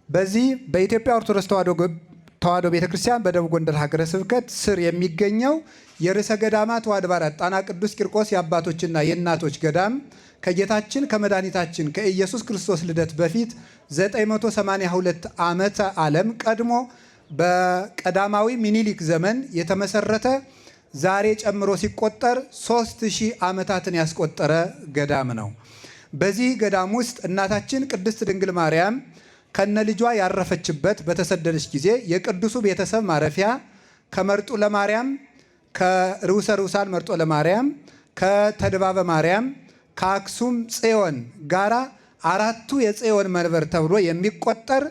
በዚህ በኢትዮጵያ ኦርቶዶክስ ተዋሕዶ ቤተክርስቲያን በደቡብ ጎንደር ሀገረ ስብከት ስር የሚገኘው የርዕሰ ገዳማት ወአድባራት ጣና ቅዱስ ቂርቆስ የአባቶችና የእናቶች ገዳም ከጌታችን ከመድኃኒታችን ከኢየሱስ ክርስቶስ ልደት በፊት 982 ዓመተ ዓለም ቀድሞ በቀዳማዊ ሚኒሊክ ዘመን የተመሰረተ፣ ዛሬ ጨምሮ ሲቆጠር 3000 ዓመታትን ያስቆጠረ ገዳም ነው። በዚህ ገዳም ውስጥ እናታችን ቅድስት ድንግል ማርያም ከነ ልጇ ያረፈችበት፣ በተሰደደች ጊዜ የቅዱሱ ቤተሰብ ማረፊያ፣ ከመርጡ ለማርያም፣ ከርዑሰ ርዑሳን መርጦ ለማርያም፣ ከተድባበ ማርያም፣ ከአክሱም ጽዮን ጋራ አራቱ የጽዮን መንበር ተብሎ የሚቆጠር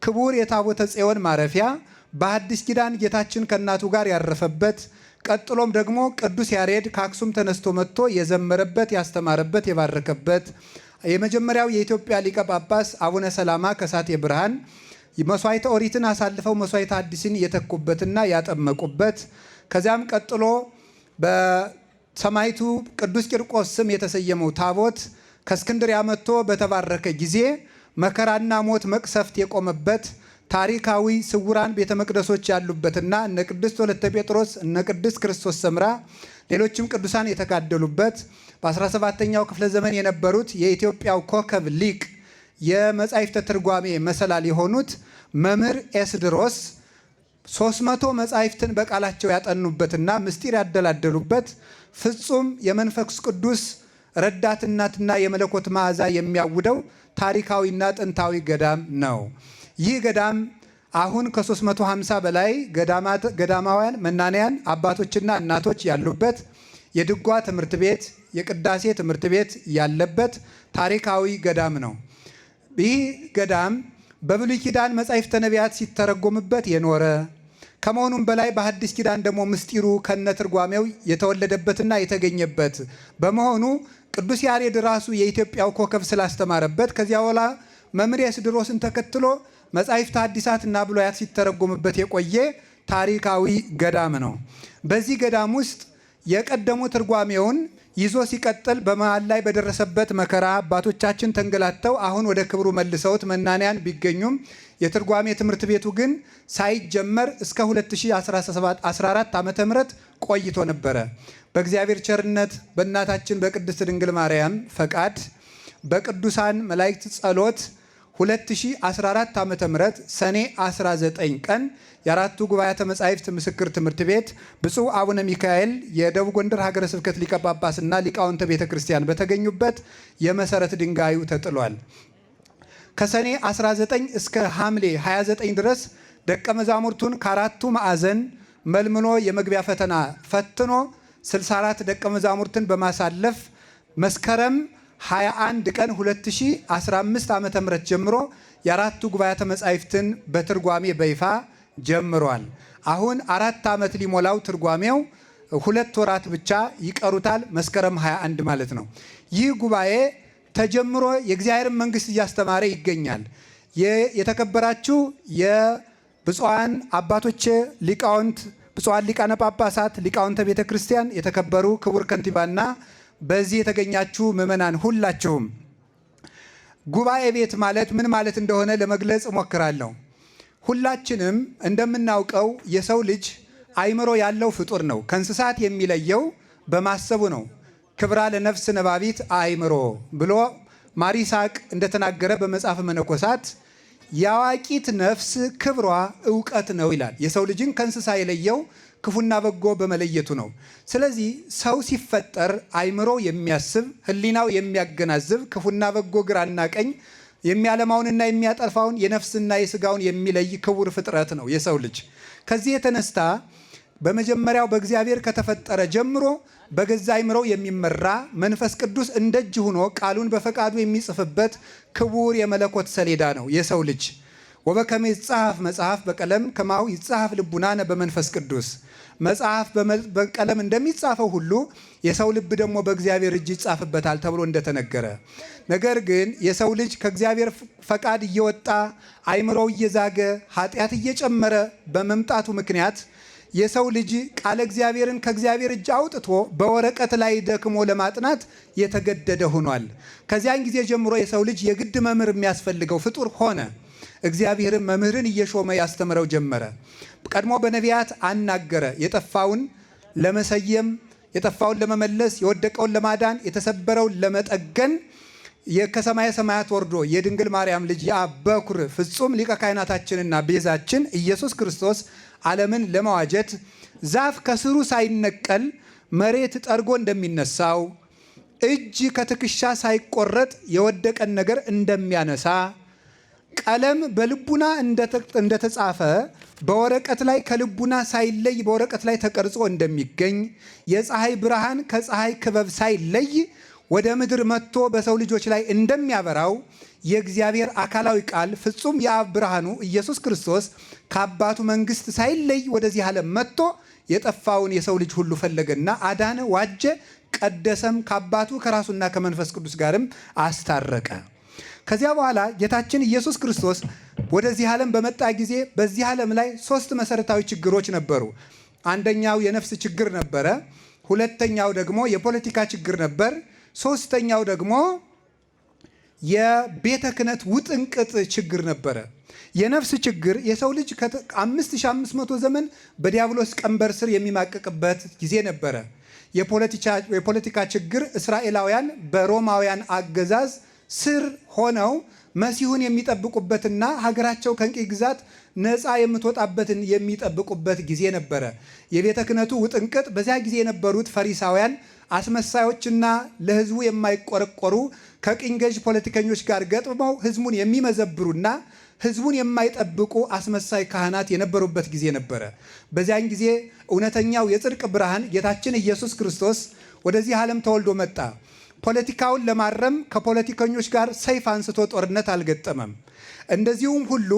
ክቡር የታቦተ ጽዮን ማረፊያ፣ በሐዲስ ኪዳን ጌታችን ከእናቱ ጋር ያረፈበት፣ ቀጥሎም ደግሞ ቅዱስ ያሬድ ከአክሱም ተነስቶ መጥቶ የዘመረበት፣ ያስተማረበት፣ የባረከበት፣ የመጀመሪያው የኢትዮጵያ ሊቀ ጳጳስ አቡነ ሰላማ ከሳቴ ብርሃን መስዋዕተ ኦሪትን አሳልፈው መስዋዕተ ሐዲስን የተኩበትና ያጠመቁበት፣ ከዚያም ቀጥሎ በሰማዕቱ ቅዱስ ቂርቆስ ስም የተሰየመው ታቦት ከእስክንድርያ መጥቶ በተባረከ ጊዜ መከራና ሞት መቅሰፍት የቆመበት፣ ታሪካዊ ስውራን ቤተ መቅደሶች ያሉበትና እነ ቅድስት ወለተ ጴጥሮስ፣ እነ ቅድስት ክርስቶስ ሰምራ፣ ሌሎችም ቅዱሳን የተጋደሉበት፣ በ17ኛው ክፍለ ዘመን የነበሩት የኢትዮጵያው ኮከብ ሊቅ፣ የመጻሕፍተ ትርጓሜ መሰላል የሆኑት መምህር ኤስድሮስ 300 መጻሕፍትን በቃላቸው ያጠኑበትና ምስጢር ያደላደሉበት፣ ፍጹም የመንፈስ ቅዱስ ረዳትነትና የመለኮት መዓዛ የሚያውደው ታሪካዊና ጥንታዊ ገዳም ነው። ይህ ገዳም አሁን ከ350 በላይ ገዳማውያን መናንያን አባቶችና እናቶች ያሉበት፣ የድጓ ትምህርት ቤት፣ የቅዳሴ ትምህርት ቤት ያለበት ታሪካዊ ገዳም ነው። ይህ ገዳም በብሉይ ኪዳን መጻሕፍተ ነቢያት ሲተረጎምበት የኖረ ከመሆኑም በላይ በሐዲስ ኪዳን ደግሞ ምስጢሩ ከነትርጓሜው የተወለደበትና የተገኘበት በመሆኑ ቅዱስ ያሬድ ራሱ የኢትዮጵያው ኮከብ ስላስተማረበት፣ ከዚያ በኋላ መምህር ኤስድሮስን ተከትሎ መጻሕፍተ ሐዲሳትና ብሉያት ሲተረጎምበት የቆየ ታሪካዊ ገዳም ነው። በዚህ ገዳም ውስጥ የቀደሙ ትርጓሜውን ይዞ ሲቀጥል በመሃል ላይ በደረሰበት መከራ አባቶቻችን ተንገላተው አሁን ወደ ክብሩ መልሰውት መናንያን ቢገኙም የትርጓሜ ትምህርት ቤቱ ግን ሳይጀመር እስከ 2014 ዓ.ም ቆይቶ ነበረ። በእግዚአብሔር ቸርነት፣ በእናታችን በቅድስት ድንግል ማርያም ፈቃድ፣ በቅዱሳን መላእክት ጸሎት 2014 ዓ.ም ሰኔ 19 ቀን የአራቱ ጉባኤያተ መጻሕፍት ምስክር ትምህርት ቤት ብፁዕ አቡነ ሚካኤል የደቡብ ጎንደር ሀገረ ስብከት ሊቀ ጳጳስና ሊቃውንተ ቤተ ክርስቲያን በተገኙበት የመሰረት ድንጋዩ ተጥሏል። ከሰኔ 19 እስከ ሐምሌ 29 ድረስ ደቀ መዛሙርቱን ከአራቱ ማዕዘን መልምሎ የመግቢያ ፈተና ፈትኖ 64 ደቀ መዛሙርትን በማሳለፍ መስከረም 21 ቀን 2015 ዓ.ም ጀምሮ የአራቱ ጉባኤያተ መጻሕፍትን በትርጓሜ በይፋ ጀምሯል። አሁን 4 ዓመት ሊሞላው ትርጓሜው 2 ወራት ብቻ ይቀሩታል። መስከረም 21 ማለት ነው። ይህ ጉባኤ ተጀምሮ የእግዚአብሔርን መንግስት እያስተማረ ይገኛል። የተከበራችሁ የብፁዓን አባቶቼ ሊቃውንት፣ ብፁዓን ሊቃነ ጳጳሳት፣ ሊቃውንተ ቤተ ክርስቲያን፣ የተከበሩ ክቡር ከንቲባና በዚህ የተገኛችሁ ምዕመናን ሁላችሁም፣ ጉባኤ ቤት ማለት ምን ማለት እንደሆነ ለመግለጽ እሞክራለሁ። ሁላችንም እንደምናውቀው የሰው ልጅ አይምሮ ያለው ፍጡር ነው። ከእንስሳት የሚለየው በማሰቡ ነው። ክብራ ለነፍስ ነባቢት አእምሮ ብሎ ማር ይስሐቅ እንደተናገረ በመጽሐፈ መነኮሳት የአዋቂት ነፍስ ክብሯ እውቀት ነው ይላል። የሰው ልጅን ከእንስሳ የለየው ክፉና በጎ በመለየቱ ነው። ስለዚህ ሰው ሲፈጠር አይምሮ የሚያስብ፣ ሕሊናው የሚያገናዝብ፣ ክፉና በጎ፣ ግራና ቀኝ የሚያለማውንና የሚያጠፋውን፣ የነፍስና የስጋውን የሚለይ ክቡር ፍጥረት ነው የሰው ልጅ። ከዚህ የተነሳ በመጀመሪያው በእግዚአብሔር ከተፈጠረ ጀምሮ በገዛ አይምሮው የሚመራ፣ መንፈስ ቅዱስ እንደ እጅ ሆኖ ቃሉን በፈቃዱ የሚጽፍበት ክቡር የመለኮት ሰሌዳ ነው የሰው ልጅ። ወበከመ ይጻሐፍ መጽሐፍ በቀለም ከማሁ ይጻሐፍ ልቡናነ በመንፈስ ቅዱስ። መጽሐፍ በቀለም እንደሚጻፈው ሁሉ የሰው ልብ ደግሞ በእግዚአብሔር እጅ ይጻፍበታል ተብሎ እንደተነገረ፣ ነገር ግን የሰው ልጅ ከእግዚአብሔር ፈቃድ እየወጣ፣ አይምሮው እየዛገ፣ ኃጢአት እየጨመረ በመምጣቱ ምክንያት የሰው ልጅ ቃለ እግዚአብሔርን ከእግዚአብሔር እጅ አውጥቶ በወረቀት ላይ ደክሞ ለማጥናት የተገደደ ሆኗል። ከዚያን ጊዜ ጀምሮ የሰው ልጅ የግድ መምህር የሚያስፈልገው ፍጡር ሆነ። እግዚአብሔርን መምህርን እየሾመ ያስተምረው ጀመረ። ቀድሞ በነቢያት አናገረ። የጠፋውን ለመሰየም፣ የጠፋውን ለመመለስ፣ የወደቀውን ለማዳን፣ የተሰበረውን ለመጠገን ከሰማየ ሰማያት ወርዶ የድንግል ማርያም ልጅ የአብ በኩር ፍጹም ሊቀ ካህናታችንና ቤዛችን ኢየሱስ ክርስቶስ ዓለምን ለመዋጀት ዛፍ ከስሩ ሳይነቀል መሬት ጠርጎ እንደሚነሳው፣ እጅ ከትከሻ ሳይቆረጥ የወደቀን ነገር እንደሚያነሳ፣ ቀለም በልቡና እንደተጻፈ በወረቀት ላይ ከልቡና ሳይለይ በወረቀት ላይ ተቀርጾ እንደሚገኝ፣ የፀሐይ ብርሃን ከፀሐይ ክበብ ሳይለይ ወደ ምድር መጥቶ በሰው ልጆች ላይ እንደሚያበራው የእግዚአብሔር አካላዊ ቃል ፍጹም የአብ ብርሃኑ ኢየሱስ ክርስቶስ ከአባቱ መንግሥት ሳይለይ ወደዚህ ዓለም መጥቶ የጠፋውን የሰው ልጅ ሁሉ ፈለገና አዳነ፣ ዋጀ፣ ቀደሰም፣ ከአባቱ ከራሱና ከመንፈስ ቅዱስ ጋርም አስታረቀ። ከዚያ በኋላ ጌታችን ኢየሱስ ክርስቶስ ወደዚህ ዓለም በመጣ ጊዜ በዚህ ዓለም ላይ ሶስት መሰረታዊ ችግሮች ነበሩ። አንደኛው የነፍስ ችግር ነበረ። ሁለተኛው ደግሞ የፖለቲካ ችግር ነበር። ሶስተኛው ደግሞ የቤተ ክህነት ውጥንቅጥ ችግር ነበረ። የነፍስ ችግር የሰው ልጅ ከ5500 ዘመን በዲያብሎስ ቀንበር ስር የሚማቅቅበት ጊዜ ነበረ። የፖለቲካ ችግር እስራኤላውያን በሮማውያን አገዛዝ ስር ሆነው መሲሁን የሚጠብቁበትና ሀገራቸው ከቅኝ ግዛት ነፃ የምትወጣበትን የሚጠብቁበት ጊዜ ነበረ። የቤተ ክህነቱ ውጥንቅጥ በዚያ ጊዜ የነበሩት ፈሪሳውያን አስመሳዮችና ለሕዝቡ የማይቆረቆሩ ከቅኝ ገዥ ፖለቲከኞች ጋር ገጥመው ሕዝቡን የሚመዘብሩና ሕዝቡን የማይጠብቁ አስመሳይ ካህናት የነበሩበት ጊዜ ነበረ። በዚያን ጊዜ እውነተኛው የጽድቅ ብርሃን ጌታችን ኢየሱስ ክርስቶስ ወደዚህ ዓለም ተወልዶ መጣ። ፖለቲካውን ለማረም ከፖለቲከኞች ጋር ሰይፍ አንስቶ ጦርነት አልገጠመም። እንደዚሁም ሁሉ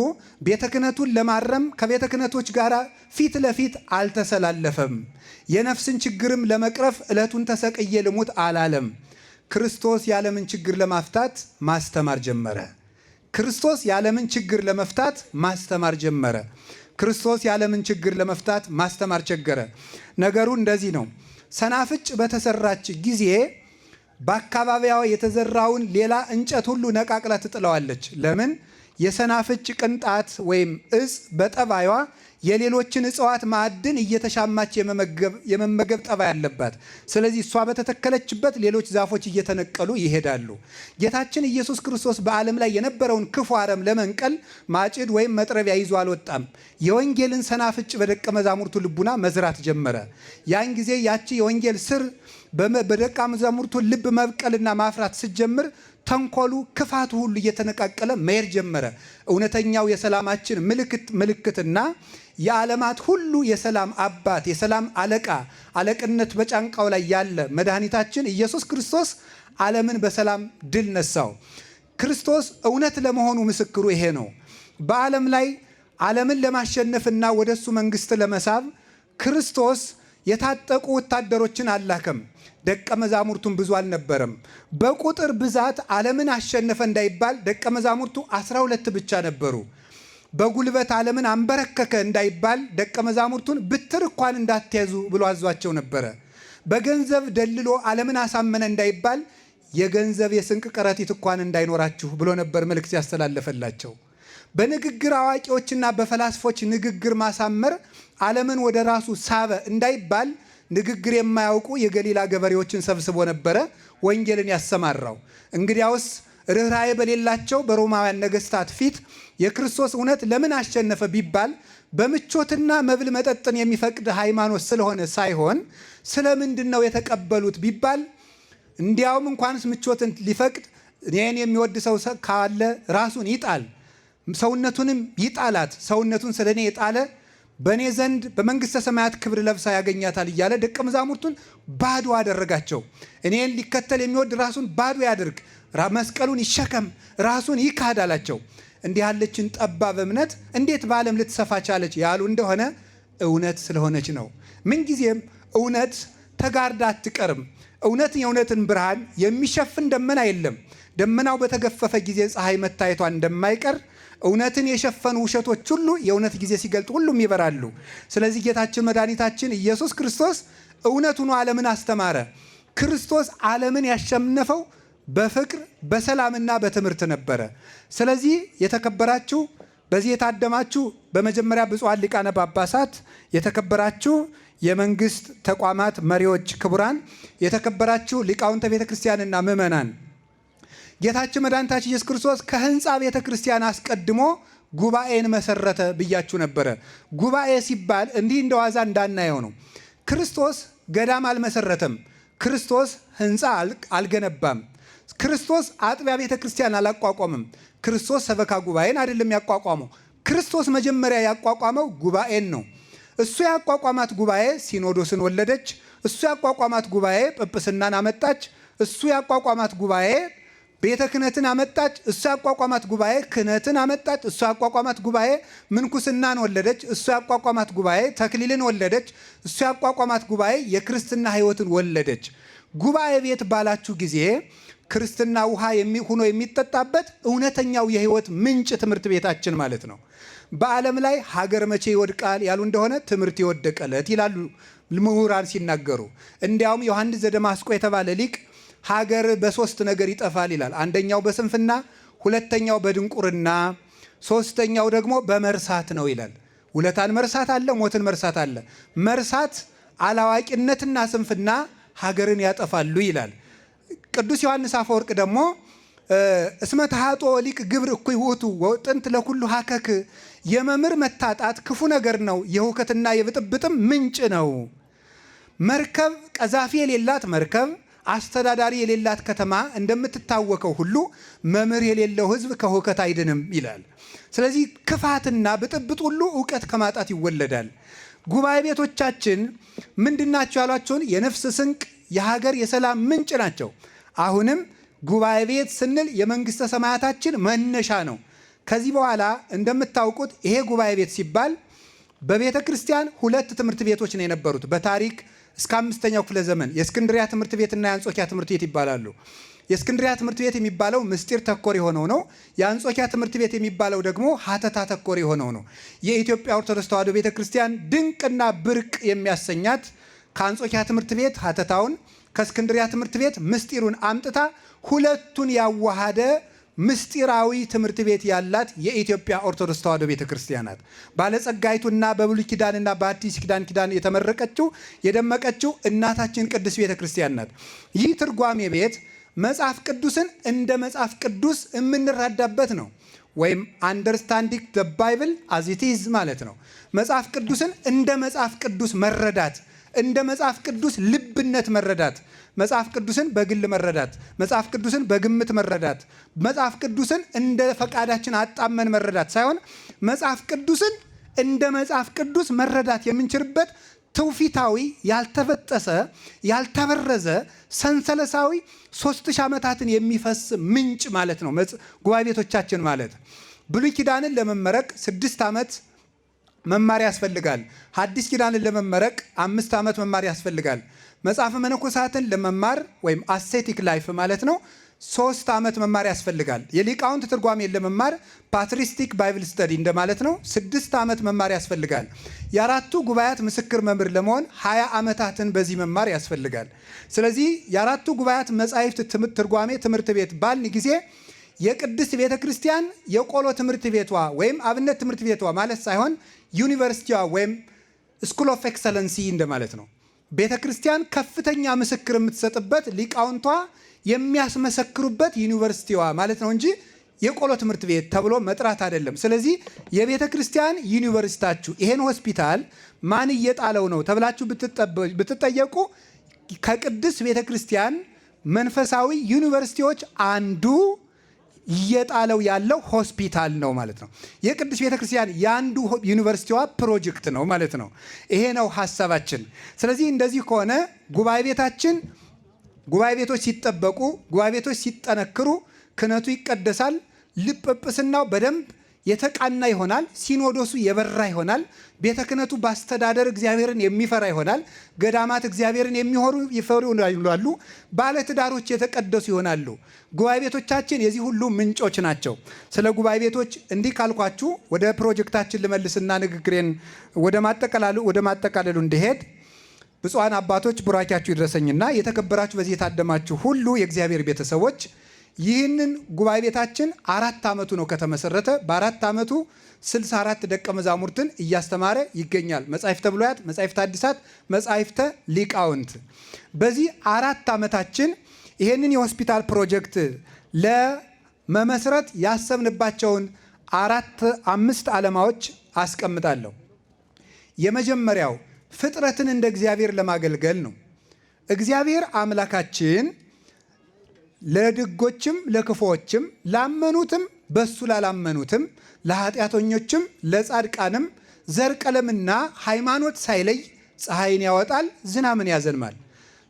ቤተ ክህነቱን ለማረም ከቤተ ክህነቶች ጋር ፊት ለፊት አልተሰላለፈም። የነፍስን ችግርም ለመቅረፍ ዕለቱን ተሰቅዬ ልሙት አላለም። ክርስቶስ የዓለምን ችግር ለማፍታት ማስተማር ጀመረ። ክርስቶስ የዓለምን ችግር ለመፍታት ማስተማር ጀመረ። ክርስቶስ የዓለምን ችግር ለመፍታት ማስተማር ቸገረ። ነገሩ እንደዚህ ነው። ሰናፍጭ በተሰራች ጊዜ በአካባቢዋ የተዘራውን ሌላ እንጨት ሁሉ ነቃቅላ ትጥለዋለች። ለምን? የሰናፍጭ ቅንጣት ወይም እጽ በጠባይዋ የሌሎችን እጽዋት ማዕድን እየተሻማች የመመገብ ጠባይ አለባት። ስለዚህ እሷ በተተከለችበት ሌሎች ዛፎች እየተነቀሉ ይሄዳሉ። ጌታችን ኢየሱስ ክርስቶስ በዓለም ላይ የነበረውን ክፉ አረም ለመንቀል ማጭድ ወይም መጥረቢያ ይዞ አልወጣም። የወንጌልን ሰናፍጭ በደቀ መዛሙርቱ ልቡና መዝራት ጀመረ። ያን ጊዜ ያቺ የወንጌል ስር በደቀ መዛሙርቱ ልብ መብቀልና ማፍራት ስትጀምር ተንኮሉ፣ ክፋቱ ሁሉ እየተነቃቀለ መሄድ ጀመረ። እውነተኛው የሰላማችን ምልክትና የዓለማት ሁሉ የሰላም አባት የሰላም አለቃ አለቅነት በጫንቃው ላይ ያለ መድኃኒታችን ኢየሱስ ክርስቶስ ዓለምን በሰላም ድል ነሳው። ክርስቶስ እውነት ለመሆኑ ምስክሩ ይሄ ነው። በዓለም ላይ ዓለምን ለማሸነፍና ወደሱ መንግስት ለመሳብ ክርስቶስ የታጠቁ ወታደሮችን አላከም። ደቀ መዛሙርቱን ብዙ አልነበረም። በቁጥር ብዛት ዓለምን አሸነፈ እንዳይባል ደቀ መዛሙርቱ 12 ብቻ ነበሩ። በጉልበት ዓለምን አንበረከከ እንዳይባል ደቀ መዛሙርቱን ብትር እንኳን እንዳትያዙ ብሎ አዟቸው ነበረ። በገንዘብ ደልሎ ዓለምን አሳመነ እንዳይባል የገንዘብ የስንቅ ከረጢት እንኳን እንዳይኖራችሁ ብሎ ነበር መልእክት ያስተላለፈላቸው። በንግግር አዋቂዎችና በፈላስፎች ንግግር ማሳመር ዓለምን ወደ ራሱ ሳበ እንዳይባል ንግግር የማያውቁ የገሊላ ገበሬዎችን ሰብስቦ ነበረ ወንጌልን ያሰማራው። እንግዲያውስ ርኅራኄ በሌላቸው በሮማውያን ነገስታት ፊት የክርስቶስ እውነት ለምን አሸነፈ ቢባል በምቾትና መብል መጠጥን የሚፈቅድ ሃይማኖት ስለሆነ ሳይሆን ስለምንድን ነው የተቀበሉት ቢባል እንዲያውም እንኳንስ ምቾትን ሊፈቅድ እኔን የሚወድ ሰው ካለ ራሱን ይጣል ሰውነቱንም ይጣላት፣ ሰውነቱን ስለ እኔ የጣለ በእኔ ዘንድ በመንግሥተ ሰማያት ክብር ለብሳ ያገኛታል እያለ ደቀ መዛሙርቱን ባዶ አደረጋቸው። እኔን ሊከተል የሚወድ ራሱን ባዶ ያድርግ፣ መስቀሉን ይሸከም፣ ራሱን ይካድ አላቸው። እንዲህ ያለችን ጠባብ እምነት እንዴት በዓለም ልትሰፋ ቻለች ያሉ እንደሆነ እውነት ስለሆነች ነው። ምንጊዜም እውነት ተጋርዳ አትቀርም። እውነት የእውነትን ብርሃን የሚሸፍን ደመና የለም። ደመናው በተገፈፈ ጊዜ ፀሐይ መታየቷ እንደማይቀር እውነትን የሸፈኑ ውሸቶች ሁሉ የእውነት ጊዜ ሲገልጡ ሁሉም ይበራሉ። ስለዚህ ጌታችን መድኃኒታችን ኢየሱስ ክርስቶስ እውነት ሆኖ ዓለምን አስተማረ። ክርስቶስ ዓለምን ያሸነፈው በፍቅር በሰላምና በትምህርት ነበረ። ስለዚህ የተከበራችሁ በዚህ የታደማችሁ በመጀመሪያ ብፁዓን ሊቃነ ጳጳሳት፣ የተከበራችሁ የመንግስት ተቋማት መሪዎች፣ ክቡራን፣ የተከበራችሁ ሊቃውንተ ቤተ ክርስቲያንና ምእመናን፣ ጌታችን መድኃኒታችን ኢየሱስ ክርስቶስ ከህንፃ ቤተ ክርስቲያን አስቀድሞ ጉባኤን መሰረተ ብያችሁ ነበረ። ጉባኤ ሲባል እንዲህ እንደ ዋዛ እንዳናየው ነው። ክርስቶስ ገዳም አልመሰረተም። ክርስቶስ ህንፃ አልገነባም። ክርስቶስ አጥቢያ ቤተ ክርስቲያን አላቋቋምም። ክርስቶስ ሰበካ ጉባኤን አይደለም ያቋቋመው። ክርስቶስ መጀመሪያ ያቋቋመው ጉባኤን ነው። እሱ ያቋቋማት ጉባኤ ሲኖዶስን ወለደች። እሱ ያቋቋማት ጉባኤ ጵጵስናን አመጣች። እሱ ያቋቋማት ጉባኤ ቤተ ክህነትን አመጣች። እሱ ያቋቋማት ጉባኤ ክህነትን አመጣች። እሱ ያቋቋማት ጉባኤ ምንኩስናን ወለደች። እሱ ያቋቋማት ጉባኤ ተክሊልን ወለደች። እሱ ያቋቋማት ጉባኤ የክርስትና ሕይወትን ወለደች። ጉባኤ ቤት ባላችሁ ጊዜ ክርስትና ውሃ ሆኖ የሚጠጣበት እውነተኛው የሕይወት ምንጭ ትምህርት ቤታችን ማለት ነው። በዓለም ላይ ሀገር መቼ ይወድቃል ያሉ እንደሆነ ትምህርት የወደቀለት ይላሉ ምሁራን ሲናገሩ። እንዲያውም ዮሐንስ ዘደማስቆ የተባለ ሊቅ ሀገር በሶስት ነገር ይጠፋል ይላል። አንደኛው በስንፍና፣ ሁለተኛው በድንቁርና፣ ሶስተኛው ደግሞ በመርሳት ነው ይላል። ውለታን መርሳት አለ፣ ሞትን መርሳት አለ። መርሳት አላዋቂነትና ስንፍና ሀገርን ያጠፋሉ ይላል። ቅዱስ ዮሐንስ አፈወርቅ ደግሞ እስመ ተሃጦ ሊቅ ግብር እኩይ ውእቱ ወጥንት ለኩሉ ሀከክ፣ የመምህር መታጣት ክፉ ነገር ነው፣ የሁከትና የብጥብጥም ምንጭ ነው። መርከብ ቀዛፊ የሌላት መርከብ አስተዳዳሪ የሌላት ከተማ እንደምትታወከው ሁሉ መምህር የሌለው ሕዝብ ከሁከት አይድንም ይላል። ስለዚህ ክፋትና ብጥብጥ ሁሉ እውቀት ከማጣት ይወለዳል። ጉባኤ ቤቶቻችን ምንድናቸው ያሏቸውን የነፍስ ስንቅ፣ የሀገር የሰላም ምንጭ ናቸው። አሁንም ጉባኤ ቤት ስንል የመንግስተ ሰማያታችን መነሻ ነው። ከዚህ በኋላ እንደምታውቁት ይሄ ጉባኤ ቤት ሲባል በቤተ ክርስቲያን ሁለት ትምህርት ቤቶች ነው የነበሩት በታሪክ እስከ 5ኛው ክፍለ ዘመን የእስክንድሪያ ትምህርት ቤትና የአንጾኪያ ትምህርት ቤት ይባላሉ። የእስክንድሪያ ትምህርት ቤት የሚባለው ምስጢር ተኮር የሆነው ነው። የአንጾኪያ ትምህርት ቤት የሚባለው ደግሞ ሀተታ ተኮር የሆነው ነው። የኢትዮጵያ ኦርቶዶክስ ተዋሕዶ ቤተ ክርስቲያን ድንቅና ብርቅ የሚያሰኛት ከአንጾኪያ ትምህርት ቤት ሀተታውን፣ ከእስክንድሪያ ትምህርት ቤት ምስጢሩን አምጥታ ሁለቱን ያዋሃደ ምስጢራዊ ትምህርት ቤት ያላት የኢትዮጵያ ኦርቶዶክስ ተዋሕዶ ቤተ ክርስቲያን ናት። ባለጸጋይቱና በብሉይ ኪዳንና በአዲስ ኪዳን የተመረቀችው የደመቀችው እናታችን ቅድስት ቤተ ክርስቲያን ናት። ይህ ትርጓሜ ቤት መጽሐፍ ቅዱስን እንደ መጽሐፍ ቅዱስ የምንረዳበት ነው። ወይም understanding the Bible as it is ማለት ነው። መጽሐፍ ቅዱስን እንደ መጽሐፍ ቅዱስ መረዳት፣ እንደ መጽሐፍ ቅዱስ ልብነት መረዳት፣ መጽሐፍ ቅዱስን በግል መረዳት፣ መጽሐፍ ቅዱስን በግምት መረዳት፣ መጽሐፍ ቅዱስን እንደ ፈቃዳችን አጣመን መረዳት ሳይሆን መጽሐፍ ቅዱስን እንደ መጽሐፍ ቅዱስ መረዳት የምንችልበት ትውፊታዊ፣ ያልተበጠሰ፣ ያልተበረዘ፣ ሰንሰለታዊ 3000 ዓመታትን የሚፈስ ምንጭ ማለት ነው። ጉባኤ ቤቶቻችን ማለት ብሉይ ኪዳንን ለመመረቅ 6 ዓመት መማር ያስፈልጋል። ሐዲስ ኪዳንን ለመመረቅ 5 ዓመት መማር ያስፈልጋል። መጽሐፈ መነኮሳትን ለመማር ወይም ascetic life ማለት ነው 3 ዓመት መማር ያስፈልጋል። የሊቃውንት ትርጓሜን ለመማር patristic Bible study እንደማለት ነው 6 ዓመት መማር ያስፈልጋል። የአራቱ ጉባኤያት ምስክር መምህር ለመሆን 20 ዓመታትን በዚህ መማር ያስፈልጋል። ስለዚህ የአራቱ ጉባኤያት መጻሕፍት ትርጓሜ ትምህርት ቤት ባልን ጊዜ የቅድስት ቤተ ክርስቲያን የቆሎ ትምህርት ቤቷ ወይም አብነት ትምህርት ቤቷ ማለት ሳይሆን ዩኒቨርሲቲዋ ወይም school of excellency እንደማለት ነው። ቤተ ክርስቲያን ከፍተኛ ምስክር የምትሰጥበት፣ ሊቃውንቷ የሚያስመሰክሩበት ዩኒቨርሲቲዋ ማለት ነው እንጂ የቆሎ ትምህርት ቤት ተብሎ መጥራት አይደለም። ስለዚህ የቤተ ክርስቲያን ዩኒቨርሲታችሁ ይሄን ሆስፒታል ማን እየጣለው ነው ተብላችሁ ብትጠየቁ ከቅድስት ቤተ ክርስቲያን መንፈሳዊ ዩኒቨርሲቲዎች አንዱ እየጣለው ያለው ሆስፒታል ነው ማለት ነው። የቅድስት ቤተ ክርስቲያን የአንዱ ዩኒቨርሲቲዋ ፕሮጀክት ነው ማለት ነው። ይሄ ነው ሀሳባችን። ስለዚህ እንደዚህ ከሆነ ጉባኤ ቤታችን ጉባኤ ቤቶች ሲጠበቁ፣ ጉባኤ ቤቶች ሲጠነክሩ ክህነቱ ይቀደሳል። ጵጵስናው በደንብ የተቃና ይሆናል። ሲኖዶሱ የበራ ይሆናል። ቤተ ክህነቱ በአስተዳደር እግዚአብሔርን የሚፈራ ይሆናል። ገዳማት እግዚአብሔርን የሚፈሩ ይሆናሉ። ባለትዳሮች የተቀደሱ ይሆናሉ። ጉባኤ ቤቶቻችን የዚህ ሁሉ ምንጮች ናቸው። ስለ ጉባኤ ቤቶች እንዲህ ካልኳችሁ ወደ ፕሮጀክታችን ልመልስና ንግግሬን ወደ ማጠቃለሉ እንዲሄድ ብፁዓን አባቶች ቡራኪያችሁ ይድረሰኝና የተከበራችሁ በዚህ የታደማችሁ ሁሉ የእግዚአብሔር ቤተሰቦች፣ ይህንን ጉባኤ ቤታችን 4 ዓመቱ ነው ከተመሰረተ። በ4 ዓመቱ 64 ደቀ መዛሙርትን እያስተማረ ይገኛል። መጻሕፍተ ብሉያት፣ መጻሕፍተ ሐዲሳት፣ መጻሕፍተ ሊቃውንት። በዚህ 4 ዓመታችን ይህንን የሆስፒታል ፕሮጀክት ለመመስረት ያሰብንባቸውን አራት አምስት ዓላማዎች አስቀምጣለሁ። የመጀመሪያው ፍጥረትን እንደ እግዚአብሔር ለማገልገል ነው። እግዚአብሔር አምላካችን ለደጎችም ለክፉዎችም፣ ላመኑትም በሱ ላላመኑትም፣ ለኃጢአተኞችም ለጻድቃንም ዘር ቀለምና ሃይማኖት ሳይለይ ፀሐይን ያወጣል፣ ዝናምን ያዘንማል።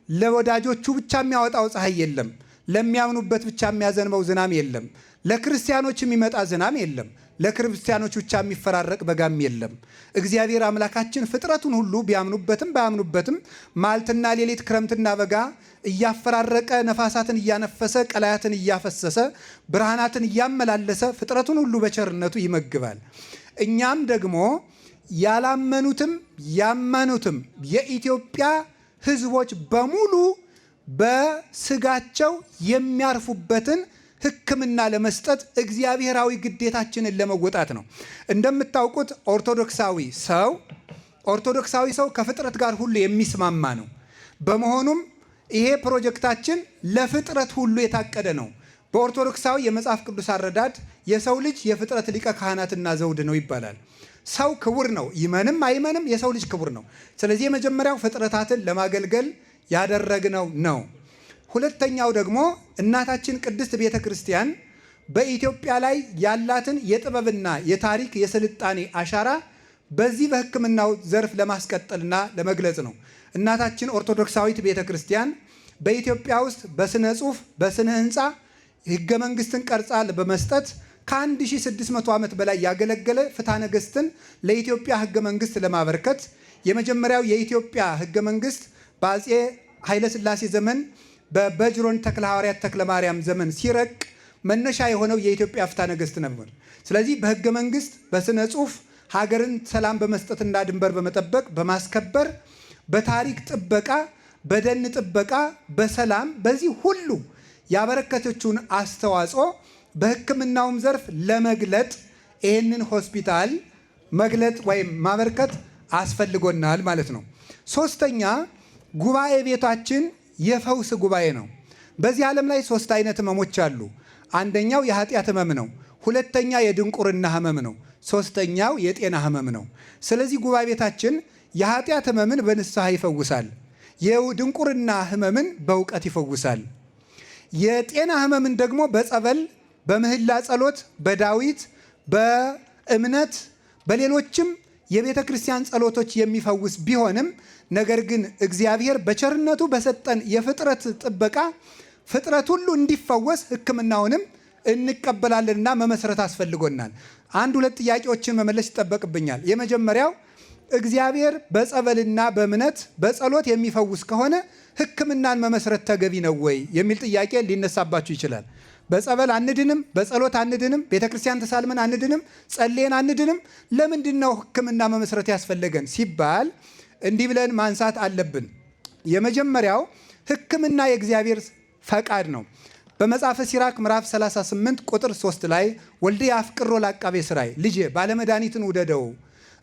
ለወዳጆቹ ብቻ የሚያወጣው ፀሐይ የለም። ለሚያምኑበት ብቻ የሚያዘንበው ዝናም የለም። ለክርስቲያኖች የሚመጣ ዝናም የለም። ለክርስቲያኖች ብቻ የሚፈራረቅ በጋም የለም። እግዚአብሔር አምላካችን ፍጥረቱን ሁሉ ቢያምኑበትም ባያምኑበትም ማልትና ሌሊት፣ ክረምትና በጋ እያፈራረቀ፣ ነፋሳትን እያነፈሰ፣ ቀላያትን እያፈሰሰ፣ ብርሃናትን እያመላለሰ ፍጥረቱን ሁሉ በቸርነቱ ይመግባል። እኛም ደግሞ ያላመኑትም ያመኑትም የኢትዮጵያ ሕዝቦች በሙሉ በስጋቸው የሚያርፉበትን ሕክምና ለመስጠት እግዚአብሔራዊ ግዴታችንን ለመወጣት ነው። እንደምታውቁት ኦርቶዶክሳዊ ሰው ከፍጥረት ጋር ሁሉ የሚስማማ ነው። በመሆኑም ይሄ ፕሮጀክታችን ለፍጥረት ሁሉ የታቀደ ነው። በኦርቶዶክሳዊ የመጽሐፍ ቅዱስ አረዳድ የሰው ልጅ የፍጥረት ሊቀ ካህናትና ዘውድ ነው ይባላል። ሰው ክቡር ነው። ይመንም አይመንም የሰው ልጅ ክቡር ነው። ስለዚህ የመጀመሪያው ፍጥረታትን ለማገልገል ያደረግነው ነው። ሁለተኛው ደግሞ እናታችን ቅድስት ቤተ ክርስቲያን በኢትዮጵያ ላይ ያላትን የጥበብና የታሪክ የስልጣኔ አሻራ በዚህ በሕክምናው ዘርፍ ለማስቀጠልና ለመግለጽ ነው። እናታችን ኦርቶዶክሳዊት ቤተ ክርስቲያን በኢትዮጵያ ውስጥ በስነ ጽሁፍ፣ በስነ ህንፃ ህገ መንግስትን ቀርጻ በመስጠት ከ1600 ዓመት በላይ ያገለገለ ፍትሐ ነገሥትን ለኢትዮጵያ ህገ መንግስት ለማበርከት፣ የመጀመሪያው የኢትዮጵያ ህገ መንግስት በአፄ ኃይለሥላሴ ዘመን በበጅሮን ተክለ ሐዋርያት ተክለ ማርያም ዘመን ሲረቅ መነሻ የሆነው የኢትዮጵያ ፍትሐ ነገሥት ነበር። ስለዚህ በህገ መንግስት፣ በስነ ጽሁፍ፣ ሀገርን ሰላም በመስጠትና ድንበር በመጠበቅ በማስከበር፣ በታሪክ ጥበቃ፣ በደን ጥበቃ፣ በሰላም፣ በዚህ ሁሉ ያበረከተችውን አስተዋጽኦ በሕክምናውም ዘርፍ ለመግለጥ ይህንን ሆስፒታል መግለጥ ወይም ማበርከት አስፈልጎናል ማለት ነው። ሶስተኛ፣ ጉባኤ ቤታችን የፈውስ ጉባኤ ነው። በዚህ ዓለም ላይ ሶስት አይነት ህመሞች አሉ። አንደኛው የኃጢአት ህመም ነው። ሁለተኛ የድንቁርና ህመም ነው። ሶስተኛው የጤና ህመም ነው። ስለዚህ ጉባኤ ቤታችን የኃጢአት ህመምን በንስሐ ይፈውሳል። የድንቁርና ህመምን በእውቀት ይፈውሳል። የጤና ህመምን ደግሞ በጸበል፣ በምህላ ጸሎት፣ በዳዊት፣ በእምነት፣ በሌሎችም የቤተ ክርስቲያን ጸሎቶች የሚፈውስ ቢሆንም ነገር ግን እግዚአብሔር በቸርነቱ በሰጠን የፍጥረት ጥበቃ ፍጥረት ሁሉ እንዲፈወስ ሕክምናውንም እንቀበላለንና መመስረት አስፈልጎናል። አንድ ሁለት ጥያቄዎችን መመለስ ይጠበቅብኛል። የመጀመሪያው፣ እግዚአብሔር በጸበልና በእምነት በጸሎት የሚፈውስ ከሆነ ሕክምናን መመስረት ተገቢ ነው ወይ የሚል ጥያቄ ሊነሳባችሁ ይችላል። በጸበል አንድንም፣ በጸሎት አንድንም፣ ቤተ ክርስቲያን ተሳልመን አንድንም፣ ጸልየን አንድንም። ለምንድን ነው ሕክምና መመስረት ያስፈለገን ሲባል እንዲህ ብለን ማንሳት አለብን። የመጀመሪያው፣ ሕክምና የእግዚአብሔር ፈቃድ ነው። በመጽሐፈ ሲራክ ምዕራፍ 38 ቁጥር 3 ላይ "ወልድየ አፍቅሮ ለዐቃቤ ሥራይ"፣ ልጄ ባለመድኃኒትን ውደደው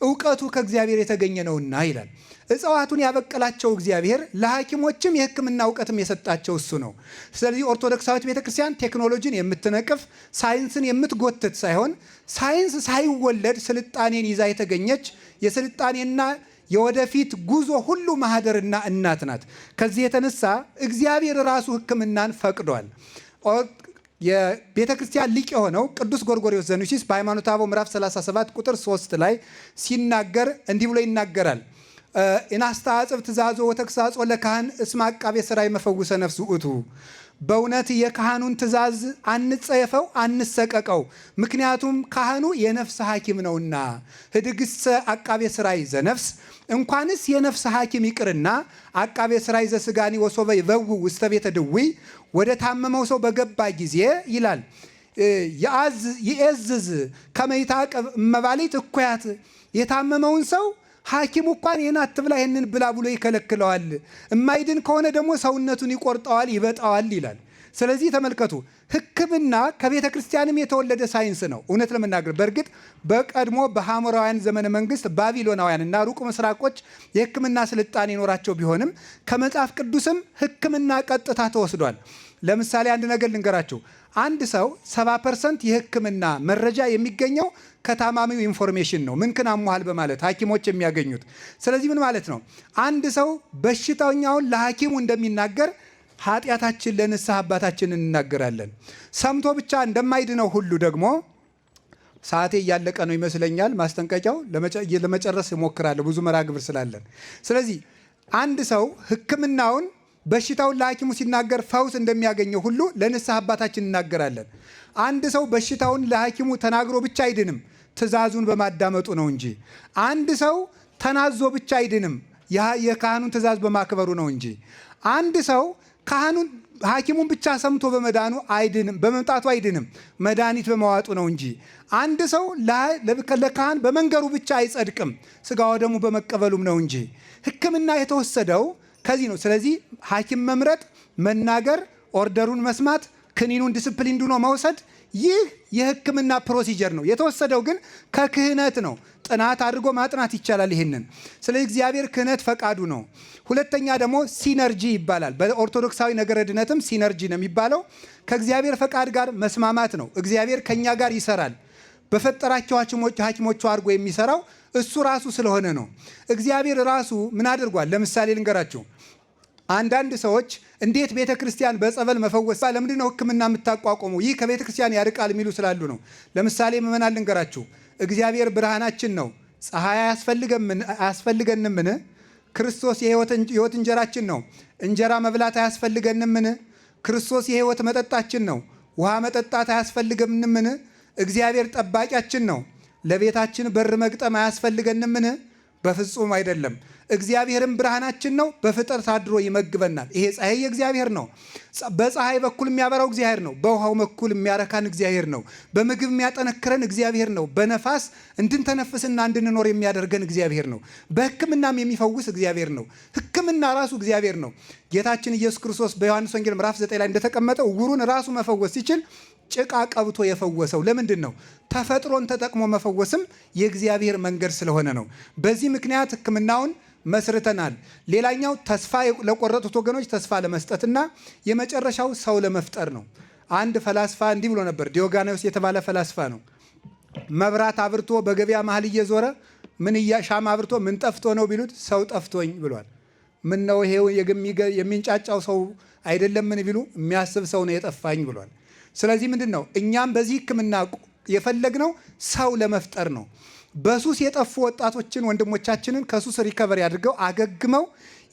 እውቀቱ ከእግዚአብሔር የተገኘ ነውና ይላል። እጽዋቱን ያበቀላቸው እግዚአብሔር ለሐኪሞችም የሕክምና እውቀትም የሰጣቸው እሱ ነው። ስለዚህ ኦርቶዶክሳዊት ቤተክርስቲያን ቴክኖሎጂን የምትነቅፍ፣ ሳይንስን የምትጎትት ሳይሆን ሳይንስ ሳይወለድ ስልጣኔን ይዛ የተገኘች የስልጣኔና የወደፊት ጉዞ ሁሉ ማህደርና እናት ናት። ከዚህ የተነሳ እግዚአብሔር ራሱ ሕክምናን ፈቅዷል። የቤተ ክርስቲያን ሊቅ የሆነው ቅዱስ ጎርጎርዮስ ዘኑሲስ በሃይማኖተ አበው ምዕራፍ 37 ቁጥር 3 ላይ ሲናገር እንዲህ ብሎ ይናገራል። "ኢናስተዓጽብ ትእዛዞ ወተግሣጾ ለካህን እስመ ዐቃቤ ሥራይ መፈውሰ ነፍስ ውእቱ"። በእውነት የካህኑን ትእዛዝ አንጸየፈው፣ አንሰቀቀው። ምክንያቱም ካህኑ የነፍስ ሐኪም ነውና። ኅድግሰ ዐቃቤ ሥራይ ዘነፍስ፣ እንኳንስ የነፍስ ሐኪም ይቅርና ዐቃቤ ሥራይ ዘሥጋኒ ወሶበ ይበውእ ውስተ ቤተ ድውይ፣ ወደ ታመመው ሰው በገባ ጊዜ ይላል፣ ይኤዝዝ ከመ ይትዐቀብ እመባልዕት እኩያት፣ የታመመውን ሰው ሐኪሙ እንኳን ይህን አትብላ ይህንን ብላ ብሎ ይከለክለዋል። እማይድን ከሆነ ደግሞ ሰውነቱን ይቆርጠዋል፣ ይበጣዋል ይላል። ስለዚህ ተመልከቱ፣ ሕክምና ከቤተ ክርስቲያንም የተወለደ ሳይንስ ነው። እውነት ለመናገር በእርግጥ በቀድሞ በሐሞራውያን ዘመነ መንግስት ባቢሎናውያን እና ሩቅ ምስራቆች የሕክምና ስልጣኔ ይኖራቸው ቢሆንም ከመጽሐፍ ቅዱስም ሕክምና ቀጥታ ተወስዷል። ለምሳሌ አንድ ነገር ልንገራችሁ። አንድ ሰው 70% የሕክምና መረጃ የሚገኘው ከታማሚው information ነው። ምንክን አሞሃል በማለት ሐኪሞች የሚያገኙት። ስለዚህ ምን ማለት ነው? አንድ ሰው በሽተኛውን ለሐኪሙ እንደሚናገር ኃጢአታችን ለንስሐ አባታችን እንናገራለን። ሰምቶ ብቻ እንደማይድነው ሁሉ ደግሞ ሰዓቴ እያለቀ ነው ይመስለኛል። ማስጠንቀቂያው ለመጨረስ እሞክራለሁ ብዙ መርሃ ግብር ስላለን። ስለዚህ አንድ ሰው ሕክምናውን በሽታውን ለሐኪሙ ሲናገር ፈውስ እንደሚያገኘው ሁሉ ለንስሐ አባታችን እናገራለን። አንድ ሰው በሽታውን ለሐኪሙ ተናግሮ ብቻ አይድንም፣ ትእዛዙን በማዳመጡ ነው እንጂ። አንድ ሰው ተናዞ ብቻ አይድንም፣ የካህኑን ትእዛዝ በማክበሩ ነው እንጂ። አንድ ሰው ካህኑን ሐኪሙን ብቻ ሰምቶ በመዳኑ አይድንም፣ በመምጣቱ አይድንም፣ መድኃኒት በመዋጡ ነው እንጂ። አንድ ሰው ለካህን በመንገሩ ብቻ አይጸድቅም፣ ስጋ ወደሙ በመቀበሉም ነው እንጂ። ሕክምና የተወሰደው ከዚህ ነው። ስለዚህ ሐኪም መምረጥ፣ መናገር፣ order ኡን መስማት፣ ክኒኑን ዲስፕሊን ዱኖ መውሰድ ይህ የሕክምና procedure ነው። የተወሰደው ግን ከክህነት ነው። ጥናት አድርጎ ማጥናት ይቻላል ይህንን። ስለዚህ እግዚአብሔር ክህነት ፈቃዱ ነው። ሁለተኛ ደግሞ synergy ይባላል። በኦርቶዶክሳዊ ነገረ ድነትም synergy ነው የሚባለው። ከእግዚአብሔር ፈቃድ ጋር መስማማት ነው። እግዚአብሔር ከኛ ጋር ይሰራል። በፈጠራቸው ሐኪሞቹ አድርጎ የሚሰራው እሱ ራሱ ስለሆነ ነው። እግዚአብሔር ራሱ ምን አድርጓል? ለምሳሌ ልንገራችሁ። አንዳንድ ሰዎች እንዴት ቤተ ክርስቲያን በጸበል መፈወስ ለምንድን ነው ሕክምና የምታቋቁመው? ይህ ከቤተ ክርስቲያን ያርቃል የሚሉ ስላሉ ነው። ለምሳሌ ምእመናን ልንገራችሁ። እግዚአብሔር ብርሃናችን ነው፣ ፀሐይ አያስፈልገንምን? ክርስቶስ የሕይወት እንጀራችን ነው፣ እንጀራ መብላት አያስፈልገንምን? ክርስቶስ የሕይወት መጠጣችን ነው፣ ውሃ መጠጣት አያስፈልገንምን? እግዚአብሔር ጠባቂያችን ነው፣ ለቤታችን በር መግጠም አያስፈልገንምን? በፍጹም አይደለም። እግዚአብሔርም ብርሃናችን ነው፣ በፍጥረት አድሮ ይመግበናል። ይሄ ፀሐይ የእግዚአብሔር ነው። በፀሐይ በኩል የሚያበራው እግዚአብሔር ነው። በውሃው በኩል የሚያረካን እግዚአብሔር ነው። በምግብ የሚያጠነክረን እግዚአብሔር ነው። በነፋስ እንድንተነፍስና እንድንኖር የሚያደርገን እግዚአብሔር ነው። በሕክምናም የሚፈውስ እግዚአብሔር ነው። ሕክምና ራሱ እግዚአብሔር ነው። ጌታችን ኢየሱስ ክርስቶስ በዮሐንስ ወንጌል ምዕራፍ 9 ላይ እንደተቀመጠው ዕውሩን ራሱ መፈወስ ሲችል ጭቃ ቀብቶ የፈወሰው ለምንድን ነው? ተፈጥሮን ተጠቅሞ መፈወስም የእግዚአብሔር መንገድ ስለሆነ ነው። በዚህ ምክንያት ሕክምናውን መስርተናል። ሌላኛው ተስፋ ለቆረጡት ወገኖች ተስፋ ለመስጠትና የመጨረሻው ሰው ለመፍጠር ነው። አንድ ፈላስፋ እንዲህ ብሎ ነበር። ዲዮጋኖስ የተባለ ፈላስፋ ነው። መብራት አብርቶ በገበያ መሀል እየዞረ ምን ሻማ አብርቶ ምን ጠፍቶ ነው ቢሉት ሰው ጠፍቶኝ ብሏል። ምን ነው ይሄው የሚንጫጫው ሰው አይደለም ምን ቢሉ የሚያስብ ሰው ነው የጠፋኝ ብሏል። ስለዚህ ምንድን ነው እኛም በዚህ ሕክምና የፈለግነው ሰው ለመፍጠር ነው። በሱስ የጠፉ ወጣቶችን ወንድሞቻችንን ከሱስ recovery አድርገው አገግመው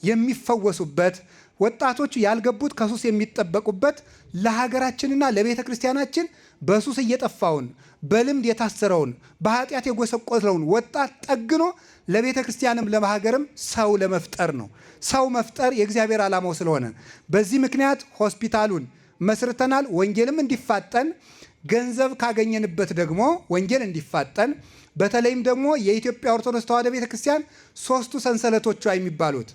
የሚፈወሱበት፣ ወጣቶቹ ያልገቡት ከሱስ የሚጠበቁበት፣ ለሀገራችንና ለቤተ ክርስቲያናችን በሱስ እየጠፋውን በልምድ የታሰረውን በኃጢአት የጎሰቆለውን ወጣት ጠግኖ ለቤተ ክርስቲያንም ለሀገርም ሰው ለመፍጠር ነው። ሰው መፍጠር የእግዚአብሔር ዓላማው ስለሆነ በዚህ ምክንያት ሆስፒታሉን መስርተናል። ወንጌልም እንዲፋጠን ገንዘብ ካገኘንበት ደግሞ ወንጌል እንዲፋጠን በተለይም ደግሞ የኢትዮጵያ ኦርቶዶክስ ተዋሕዶ ቤተክርስቲያን ሶስቱ ሰንሰለቶቿ የሚባሉት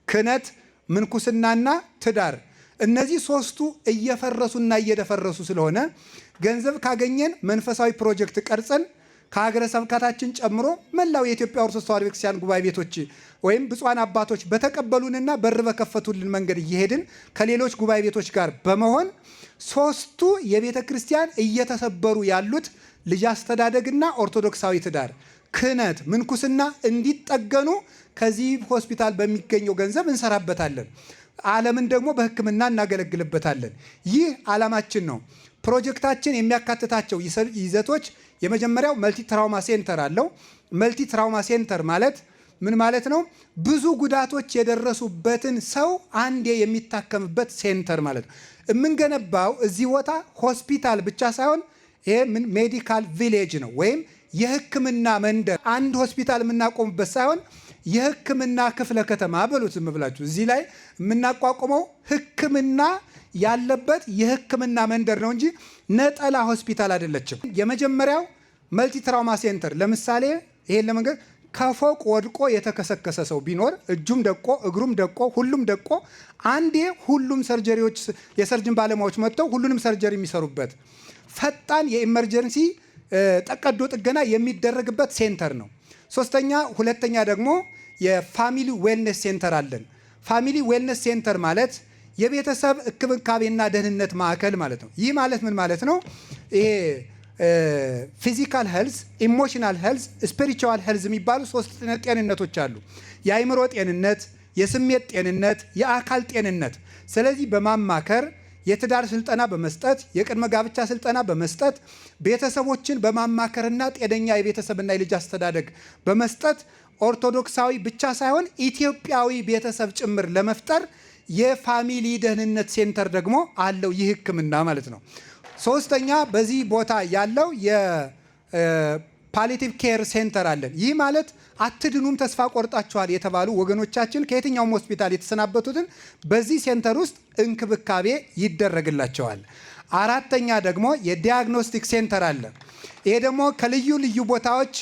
ክህነት፣ ምንኩስናና ትዳር እነዚህ ሶስቱ እየፈረሱና እየደፈረሱ ስለሆነ ገንዘብ ካገኘን መንፈሳዊ ፕሮጀክት ቀርጸን ከሀገረ ስብከታችን ጨምሮ መላው የኢትዮጵያ ኦርቶዶክስ ተዋሕዶ ቤተክርስቲያን ጉባኤ ቤቶች ወይም ብፁዓን አባቶች በተቀበሉንና በር በከፈቱልን መንገድ እየሄድን ከሌሎች ጉባኤ ቤቶች ጋር በመሆን ሶስቱ የቤተ ክርስቲያን እየተሰበሩ ያሉት ልጅ አስተዳደግና ኦርቶዶክሳዊ ትዳር፣ ክህነት፣ ምንኩስና እንዲጠገኑ ከዚህ ሆስፒታል በሚገኘው ገንዘብ እንሰራበታለን። ዓለምን ደግሞ በሕክምና እናገለግልበታለን። ይህ ዓላማችን ነው። ፕሮጀክታችን የሚያካትታቸው ይዘቶች የመጀመሪያው multi trauma center አለው። Multi trauma center ማለት ምን ማለት ነው? ብዙ ጉዳቶች የደረሱበትን ሰው አንዴ የሚታከምበት center ማለት ነው። የምንገነባው እዚህ ቦታ ሆስፒታል ብቻ ሳይሆን ይሄ ምን medical village ነው ወይም የሕክምና መንደር። አንድ ሆስፒታል የምናቆምበት ሳይሆን የሕክምና ክፍለ ከተማ በሉት ዝም ብላችሁ። እዚህ ላይ የምናቋቁመው ሕክምና ያለበት የሕክምና መንደር ነው እንጂ ነጠላ ሆስፒታል አይደለችም። የመጀመሪያው multi trauma center ለምሳሌ ይሄን ለመንገር ከፎቅ ወድቆ የተከሰከሰ ሰው ቢኖር፣ እጁም ደቆ፣ እግሩም ደቆ፣ ሁሉም ደቆ፣ አንዴ ሁሉም surgery ዎች የ surgeon ባለሙያዎች መጥተው ሁሉንም surgery የሚሰሩበት፣ ፈጣን የ emergency ቀዶ ጥገና የሚደረግበት center ነው። ሶስተኛ ሁለተኛ ደግሞ የ family wellness center አለን። Family wellness center ማለት የቤተሰብ እንክብካቤና ደህንነት ማዕከል ማለት ነው። ይህ ማለት ምን ማለት ነው? ይሄ physical health፣ emotional health፣ spiritual health የሚባሉ ሶስት ጤንነቶች አሉ። የአእምሮ ጤንነት፣ የስሜት ጤንነት፣ የአካል ጤንነት። ስለዚህ በማማከር፣ የትዳር ስልጠና በመስጠት፣ የቅድመ ጋብቻ ስልጠና በመስጠት፣ ቤተሰቦችን በማማከርና ጤነኛ የቤተሰብና የልጅ አስተዳደግ በመስጠት ኦርቶዶክሳዊ ብቻ ሳይሆን ኢትዮጵያዊ ቤተሰብ ጭምር ለመፍጠር የ family ደህንነት center ደግሞ አለው ይህ ሕክምና ማለት ነው። ሶስተኛ በዚህ ቦታ ያለው የ palliative care center አለን። ይህ ማለት አትድኑም፣ ተስፋ ቆርጣችኋል የተባሉ ወገኖቻችን፣ ከየትኛውም ሆስፒታል የተሰናበቱትን በዚህ center ውስጥ እንክብካቤ ይደረግላቸዋል። አራተኛ ደግሞ የ diagnostic center አለ። ይሄ ደግሞ ከልዩ ልዩ ቦታዎች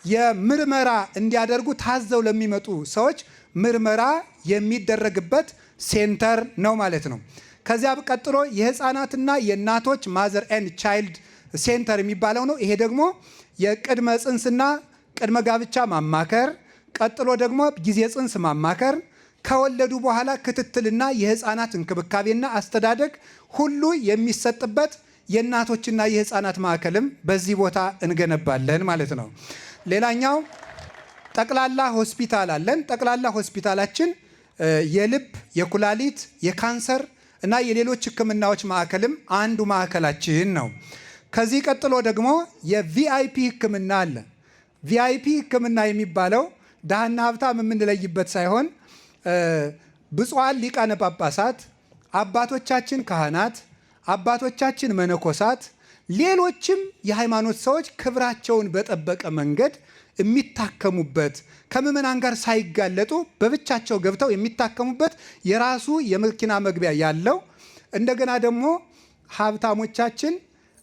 የምርመራ እንዲያደርጉ ታዘው ለሚመጡ ሰዎች ምርመራ የሚደረግበት center ነው ማለት ነው። ከዚያ ቀጥሎ የህፃናትና የእናቶች mother and child center የሚባለው ነው። ይሄ ደግሞ የቅድመ ጽንስና ቅድመ ጋብቻ ማማከር፣ ቀጥሎ ደግሞ ጊዜ ጽንስ ማማከር፣ ከወለዱ በኋላ ክትትልና የህፃናት እንክብካቤና አስተዳደግ ሁሉ የሚሰጥበት የእናቶችና የህፃናት ማዕከልም በዚህ ቦታ እንገነባለን ማለት ነው። ሌላኛው ጠቅላላ ሆስፒታል አለን። ጠቅላላ ሆስፒታላችን የልብ፣ የኩላሊት፣ የካንሰር እና የሌሎች ህክምናዎች ማዕከልም አንዱ ማዕከላችን ነው። ከዚህ ቀጥሎ ደግሞ የ VIP ህክምና አለ። VIP ህክምና የሚባለው ድሃና ሀብታም የምንለይበት ሳይሆን ብፁዓን ሊቃነ ጳጳሳት፣ አባቶቻችን ካህናት፣ አባቶቻችን መነኮሳት፣ ሌሎችም የሃይማኖት ሰዎች ክብራቸውን በጠበቀ መንገድ የሚታከሙበት፣ ከምዕመናን ጋር ሳይጋለጡ በብቻቸው ገብተው የሚታከሙበት የራሱ የመኪና መግቢያ ያለው፣ እንደገና ደግሞ ሀብታሞቻችን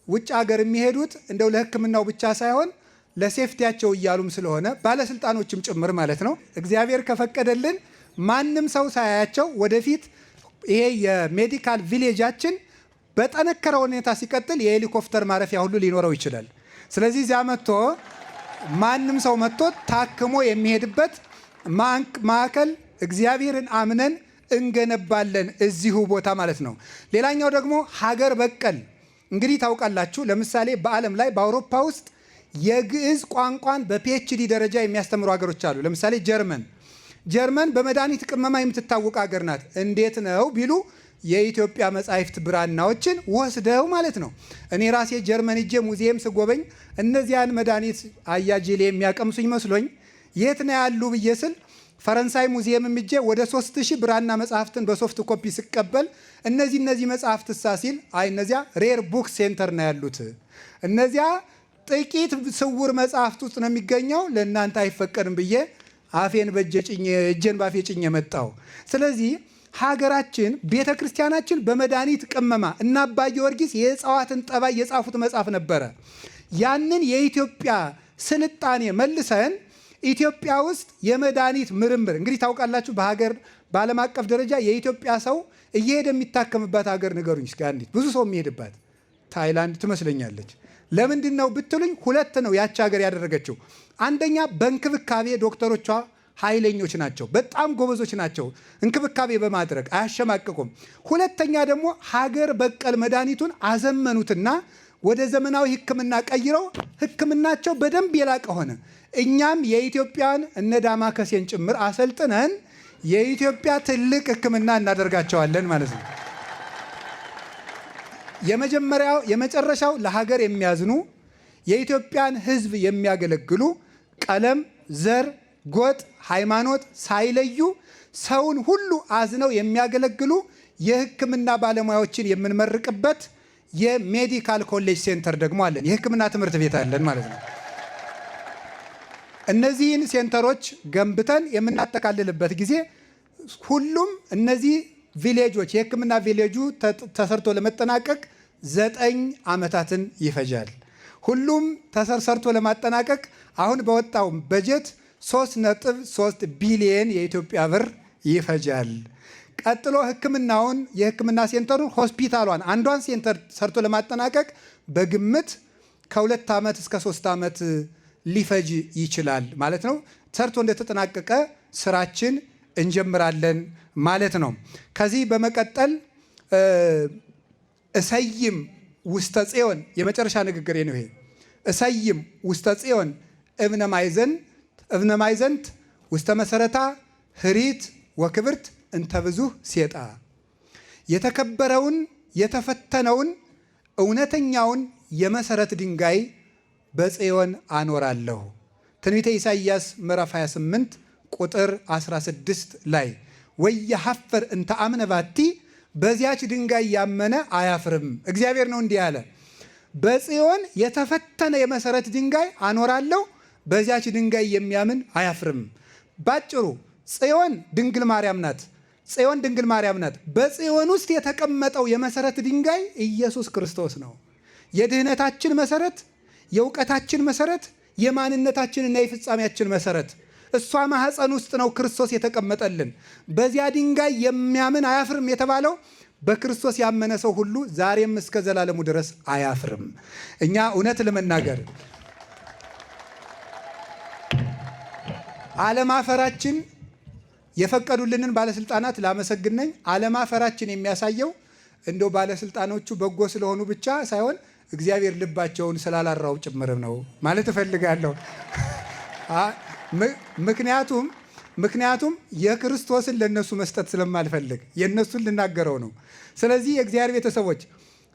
ውጭ ሀገር የሚሄዱት እንደው ለሕክምናው ብቻ ሳይሆን ለ safety ያቸው እያሉም ስለሆነ፣ ባለስልጣኖችም ጭምር ማለት ነው። እግዚአብሔር ከፈቀደልን ማንም ሰው ሳያያቸው ወደፊት ይሄ የ medical village ኣችን በጠነከረ ሁኔታ ሲቀጥል የሄሊኮፕተር ማረፊያ ሁሉ ሊኖረው ይችላል። ስለዚህ እዚያ መጥቶ ማንም ሰው መጥቶ ታክሞ የሚሄድበት ማዕከል እግዚአብሔርን አምነን እንገነባለን እዚሁ ቦታ ማለት ነው። ሌላኛው ደግሞ ሀገር በቀል፣ እንግዲህ ታውቃላችሁ፣ ለምሳሌ በዓለም ላይ በአውሮፓ ውስጥ የግዕዝ ቋንቋን በ PhD ደረጃ የሚያስተምሩ ሀገሮች አሉ። ለምሳሌ ጀርመን። ጀርመን በመድኃኒት ቅመማ የምትታወቅ ሀገር ናት። እንዴት ነው ቢሉ የኢትዮጵያ መጻሕፍት ብራናዎችን ወስደው ማለት ነው። እኔ ራሴ ጀርመን ሄጄ ሙዚየም ስጎበኝ እነዚያን መድኃኒት አያጅሌ የሚያቀምሱኝ መስሎኝ የት ነው ያሉ ብዬ ስል፣ ፈረንሳይ ሙዚየም ሄጄ ወደ 3000 ብራና መጽሐፍትን በ soft copy ስቀበል እነዚህ መጽሐፍት ሳ ሲል፣ አይ እነዚያ rare book center ነው ያሉት፣ እነዚያ ጥቂት ስውር መጽሐፍት ውስጥ ነው የሚገኘው፣ ለእናንተ አይፈቀድም ብዬ አፌን በእጄ ጭኜ፣ እጄን ባፌ ጭኜ መጣሁ። ስለዚህ ሀገራችን ቤተ ክርስቲያናችን በመድኃኒት ቅመማ እና አባ ጊዮርጊስ የእጽዋትን ጠባይ የጻፉት መጽሐፍ ነበረ። ያንን የኢትዮጵያ ስልጣኔ መልሰን ኢትዮጵያ ውስጥ የመድኃኒት ምርምር፣ እንግዲህ ታውቃላችሁ፣ በሀገር በዓለም አቀፍ ደረጃ የኢትዮጵያ ሰው እየሄደ የሚታከምባት ሀገር ንገሩኝ እስኪ አንዲት ብዙ ሰው የሚሄድባት። ታይላንድ ትመስለኛለች። ለምንድን ነው ብትሉኝ ሁለት ነው ያች ሀገር ያደረገችው። አንደኛ በእንክብካቤ ዶክተሮቿ ኃይለኞች ናቸው፣ በጣም ጎበዞች ናቸው። እንክብካቤ በማድረግ አያሸማቅቁም። ሁለተኛ ደግሞ ሀገር በቀል መድኃኒቱን አዘመኑትና ወደ ዘመናዊ ሕክምና ቀይረው ሕክምናቸው በደንብ የላቀ ሆነ። እኛም የኢትዮጵያን እነ ዳማከሴን ጭምር አሰልጥነን የኢትዮጵያ ትልቅ ሕክምና እናደርጋቸዋለን ማለት ነው። የመጀመሪያው የመጨረሻው ለሀገር የሚያዝኑ፣ የኢትዮጵያን ሕዝብ የሚያገለግሉ፣ ቀለም፣ ዘር፣ ጎጥ፣ ሃይማኖት ሳይለዩ ሰውን ሁሉ አዝነው የሚያገለግሉ የሕክምና ባለሙያዎችን የምንመርቅበት የ medical college center ደግሞ አለን። የሕክምና ትምህርት ቤት አለን ማለት ነው። እነዚህን center ኦች ገንብተን የምናጠቃልልበት ጊዜ ሁሉም እነዚህ village ኦች የሕክምና ቪሌጁ ተሰርቶ ለመጠናቀቅ 9 ዓመታትን ይፈጃል። ሁሉም ተሰርቶ ለማጠናቀቅ አሁን በወጣው በጀት 3.3 ቢሊየን የኢትዮጵያ ብር ይፈጃል። ቀጥሎ ሕክምናውን የሕክምና center ኡን ሆስፒታሏን አንዷን center ሰርቶ ለማጠናቀቅ በግምት ከ2 ዓመት እስከ 3 ዓመት ሊፈጅ ይችላል ማለት ነው። ሰርቶ እንደተጠናቀቀ ስራችን እንጀምራለን ማለት ነው። ከዚህ በመቀጠል እሰይም ውስተ ጽዮን፣ የመጨረሻ ንግግሬ ነው ይሄ። እሰይም ውስተ ጽዮን እብነ ማዕዘንት ውስተ መሰረታ ህሪት ወክብርት እንተ ብዙኅ ሴጣ። የተከበረውን የተፈተነውን እውነተኛውን የመሰረት ድንጋይ በጽዮን አኖራለሁ። ትንቢተ ኢሳይያስ ምዕራፍ 28 ቁጥር 16 ላይ ወኢየኀፍር እንተ አምነ ባቲ፣ በዚያች ድንጋይ ያመነ አያፍርም። እግዚአብሔር ነው እንዲህ ያለ። በጽዮን የተፈተነ የመሰረት ድንጋይ አኖራለሁ፣ በዚያች ድንጋይ የሚያምን አያፍርም። ባጭሩ ጽዮን ድንግል ማርያም ናት። ጽዮን ድንግል ማርያም ናት። በጽዮን ውስጥ የተቀመጠው የመሰረት ድንጋይ ኢየሱስ ክርስቶስ ነው። የድህነታችን መሰረት፣ የእውቀታችን መሰረት፣ የማንነታችንና የፍጻሜያችን መሰረት እሷ ማኅፀን ውስጥ ነው ክርስቶስ የተቀመጠልን። በዚያ ድንጋይ የሚያምን አያፍርም የተባለው በክርስቶስ ያመነ ሰው ሁሉ ዛሬም እስከ ዘላለሙ ድረስ አያፍርም። እኛ እውነት ለመናገር አለማፈራችን፣ የፈቀዱልንን ባለስልጣናት ላመሰግን ነኝ። አለማፈራችን የሚያሳየው እንደው ባለስልጣኖቹ በጎ ስለሆኑ ብቻ ሳይሆን እግዚአብሔር ልባቸውን ስላላራው ጭምርም ነው ማለት እፈልጋለሁ። ምክንያቱም የክርስቶስን ለነሱ መስጠት ስለማልፈልግ የእነሱን ልናገረው ነው። ስለዚህ የእግዚአብሔር ቤተሰቦች፣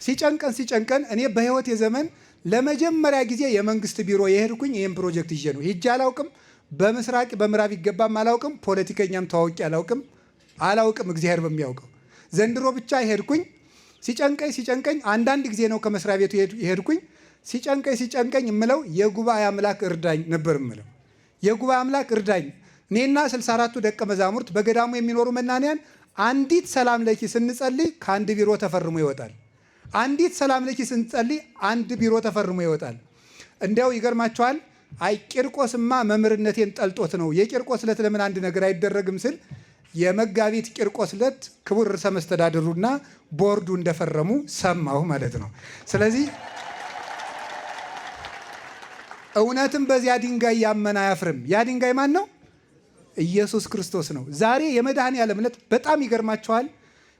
ሲጨንቀን ሲጨንቀን እኔ በሕይወቴ ዘመን ለመጀመሪያ ጊዜ የመንግስት ቢሮ የሄድኩኝ ይህን ፕሮጀክት ይዤ ነው። ሂጄ አላውቅም። በምስራቅ በምዕራብ ይገባም አላውቅም። ፖለቲከኛም ተዋውቄ አላውቅም አላውቅም። እግዚአብሔር በሚያውቀው ዘንድሮ ብቻ ሄድኩኝ። ሲጨንቀኝ ሲጨንቀኝ አንዳንድ ጊዜ ነው ከመስሪያ ቤቱ የሄድኩኝ። ሲጨንቀኝ ሲጨንቀኝ የምለው የጉባኤ አምላክ እርዳኝ ነበር የምለው። የጉባኤ አምላክ እርዳኝ። እኔና 64ቱ ደቀ መዛሙርት በገዳሙ የሚኖሩ መናንያን አንዲት ሰላም ለኪ ስንጸልይ ከአንድ ቢሮ ተፈርሞ ይወጣል። አንዲት ሰላም ለኪ ስንጸልይ አንድ ቢሮ ተፈርሞ ይወጣል። እንዲያው ይገርማችኋል። አይ ቂርቆስማ መምህርነቴን ጠልጦት ነው፣ የቂርቆስ ዕለት ለምን አንድ ነገር አይደረግም ስል የመጋቢት ቂርቆስ ዕለት ክቡር ርዕሰ መስተዳድሩና ቦርዱ እንደፈረሙ ሰማሁ ማለት ነው። ስለዚህ እውነትም በዚያ ድንጋይ ያመነ አያፍርም። ያ ድንጋይ ማን ነው? ኢየሱስ ክርስቶስ ነው። ዛሬ የመድኃኔ ዓለም ዕለት በጣም ይገርማችኋል።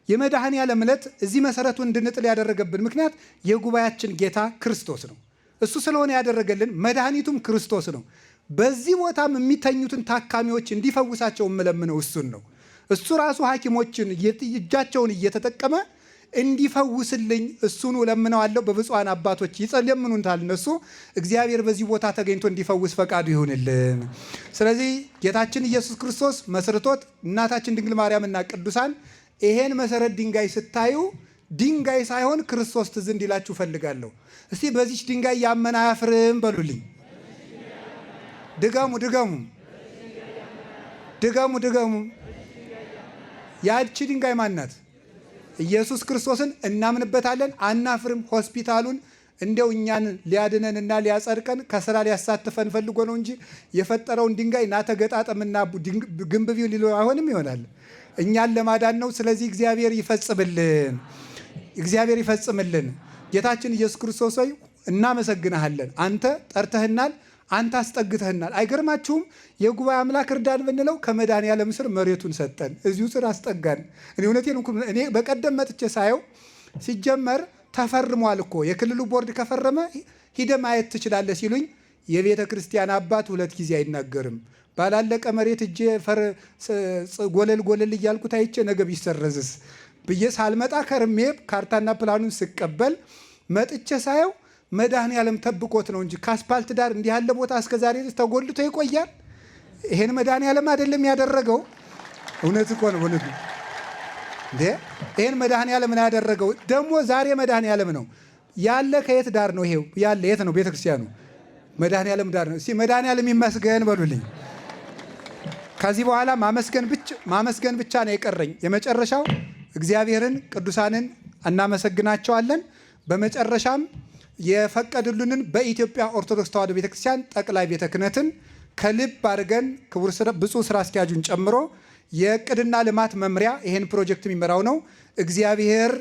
የመድኃኔ ዓለም ዕለት እዚህ መሰረቱን እንድንጥል ያደረገብን ምክንያት የጉባኤያችን ጌታ ክርስቶስ ነው። እሱ ስለሆነ ያደረገልን መድኃኒቱም ክርስቶስ ነው። በዚህ ቦታም የሚተኙትን ታካሚዎች እንዲፈውሳቸው የምለምነው እሱን ነው። እሱ ራሱ ሐኪሞችን እጃቸውን እየተጠቀመ እንዲፈውስልኝ እሱኑ እለምነዋለሁ። በብፁዓን አባቶች ይለምኑታል እነሱ። እግዚአብሔር በዚህ ቦታ ተገኝቶ እንዲፈውስ ፈቃዱ ይሁንልን። ስለዚህ ጌታችን ኢየሱስ ክርስቶስ መስርቶት እናታችን ድንግል ማርያምና ቅዱሳን ይሄን መሰረት ድንጋይ ስታዩ ድንጋይ ሳይሆን ክርስቶስ ትዝ እንዲላችሁ እፈልጋለሁ። እስቲ በዚች ድንጋይ ያመነ አያፍርም በሉልኝ። ድገሙ፣ ድገሙ፣ ድገሙ፣ ድገሙ። ያቺ ድንጋይ ማን ናት? ኢየሱስ ክርስቶስን እናምንበታለን፣ አናፍርም። ሆስፒታሉን እንዲያው እኛን ሊያድነንና ሊያጸድቀን ከስራ ሊያሳትፈን ፈልጎ ነው እንጂ የፈጠረውን ድንጋይ ና ተገጣጠምና ግንብ ቢል ሊለው አይሆንም ይሆናል። እኛን ለማዳን ነው። ስለዚህ እግዚአብሔር ይፈጽምልን፣ እግዚአብሔር ይፈጽምልን። ጌታችን ኢየሱስ ክርስቶስ ሆይ እናመሰግንሃለን። አንተ ጠርተህናል፣ አንተ አስጠግተህናል። አይገርማችሁም? የጉባኤ አምላክ እርዳን ብንለው ከመድኃኔዓለም ስር መሬቱን ሰጠን፣ እዚሁ ስር አስጠጋን። እኔ እውነቴን እኔ በቀደም መጥቼ ሳየው ሲጀመር ተፈርሟል እኮ፣ የክልሉ ቦርድ ከፈረመ ሂደ ማየት ትችላለህ ሲሉኝ የቤተ ክርስቲያን አባት ሁለት ጊዜ አይናገርም። ባላለቀ መሬት እጄ ጎለል ጎለል እያልኩት አይቼ ነገ ቢሰረዝስ ብዬ ሳልመጣ ከርሜ ካርታና ፕላኑን ስቀበል መጥቼ ሳየው መድኃኔዓለም ጠብቆት ነው እንጂ ከአስፓልት ዳር እንዲህ ያለ ቦታ እስከ ዛሬ ተጎልቶ ይቆያል? ይሄን መድኃኔዓለም አይደለም ያደረገው? እውነት እኮ ነው። እውነት ነው። እንዴ ይሄን መድኃኔዓለም ነው ያደረገው። ደግሞ ዛሬ መድኃኔዓለም ነው ያለ። ከየት ዳር ነው ይሄው ያለ? የት ነው ቤተክርስቲያኑ? መድኃኔዓለም ዳር ነው። እስቲ መድኃኔዓለም ይመስገን በሉልኝ። ከዚህ በኋላ ማመስገን ብቻ ነው የቀረኝ። የመጨረሻው እግዚአብሔርን ቅዱሳንን እናመሰግናቸዋለን። በመጨረሻም የፈቀዱልንን በኢትዮጵያ ኦርቶዶክስ ተዋሕዶ ቤተክርስቲያን ጠቅላይ ቤተ ክህነትን ከልብ አድርገን ክቡር ብፁዕ ስራ አስኪያጁን ጨምሮ የእቅድና ልማት መምሪያ ይሄን ፕሮጀክት የሚመራው ነው። እግዚአብሔር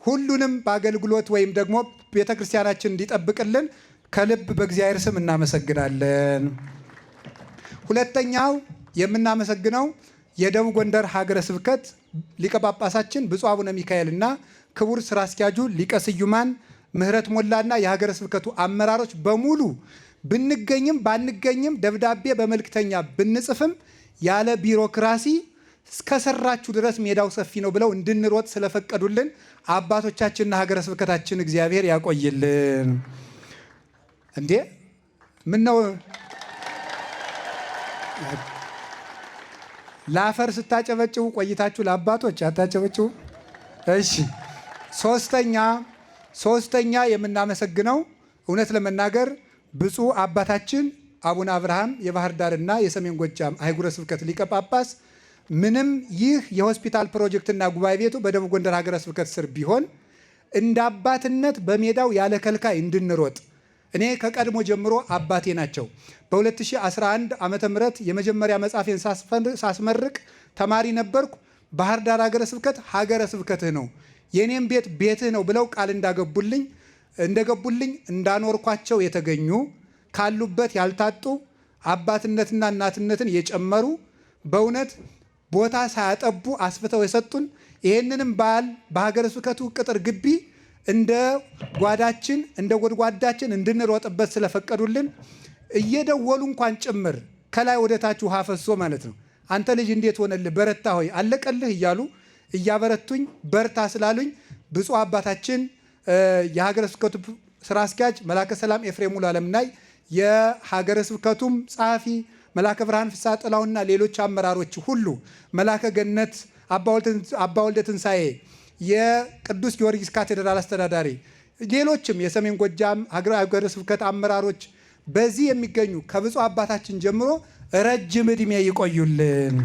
ሁሉንም በአገልግሎት ወይም ደግሞ ቤተ ክርስቲያናችን እንዲጠብቅልን ከልብ በእግዚአብሔር ስም እናመሰግናለን። ሁለተኛው የምናመሰግነው የደቡብ ጎንደር ሀገረ ስብከት ሊቀ ጳጳሳችን ብፁዕ አቡነ ሚካኤልና ክቡር ስራ አስኪያጁ ሊቀ ስዩማን ምህረት ሞላና የሀገረ ስብከቱ አመራሮች በሙሉ ብንገኝም ባንገኝም ደብዳቤ በመልክተኛ ብንጽፍም ያለ ቢሮክራሲ እስከሰራችሁ ድረስ ሜዳው ሰፊ ነው ብለው እንድንሮጥ ስለፈቀዱልን አባቶቻችንና ሀገረ ስብከታችን እግዚአብሔር ያቆይልን። እንዴ ምነው ለአፈር ስታጨበጭቡ ቆይታችሁ ለአባቶች አታጨበጭቡ? እሺ፣ ሶስተኛ የምናመሰግነው እውነት ለመናገር ብፁዕ አባታችን አቡነ አብርሃም የባህር ዳርና የሰሜን ጎጃም አህጉረ ስብከት ሊቀ ጳጳስ ምንም ይህ የሆስፒታል ፕሮጀክትና ጉባኤ ቤቱ በደቡብ ጎንደር ሀገረ ስብከት ስር ቢሆን እንደ አባትነት በሜዳው ያለ ከልካይ እንድንሮጥ እኔ ከቀድሞ ጀምሮ አባቴ ናቸው። በ2011 ዓመተ ምህረት የመጀመሪያ መጽሐፌን ሳስመርቅ ተማሪ ነበርኩ። ባህር ዳር ሀገረ ስብከት ሀገረ ስብከትህ ነው፣ የኔም ቤት ቤትህ ነው ብለው ቃል እንደገቡልኝ እንዳኖርኳቸው የተገኙ ካሉበት ያልታጡ አባትነትና እናትነትን የጨመሩ በእውነት ቦታ ሳያጠቡ አስፍተው የሰጡን ይህንንም በዓል በሀገረ ስብከቱ ቅጥር ግቢ እንደ ጓዳችን እንደ ጎድጓዳችን እንድንሮጥበት ስለፈቀዱልን እየደወሉ እንኳን ጭምር ከላይ ወደ ታች ውሃ ፈሶ ማለት ነው። አንተ ልጅ እንዴት ሆነልህ? በረታ ሆይ አለቀልህ እያሉ እያበረቱኝ በርታ ስላሉኝ ብፁዕ አባታችን የሀገረ ስብከቱ ስራ አስኪያጅ መላከ ሰላም ኤፍሬም ሙሉ አለምናይ፣ የሀገረ ስብከቱም ጸሐፊ መላከ ብርሃን ፍስሐ ጥላውና ሌሎች አመራሮች ሁሉ፣ መላከ ገነት አባ ወልደ ትንሳኤ የቅዱስ ጊዮርጊስ ካቴድራል አስተዳዳሪ፣ ሌሎችም የሰሜን ጎጃም ሀገረ ስብከት አመራሮች በዚህ የሚገኙ ከብፁዕ አባታችን ጀምሮ ረጅም ዕድሜ ይቆዩልን።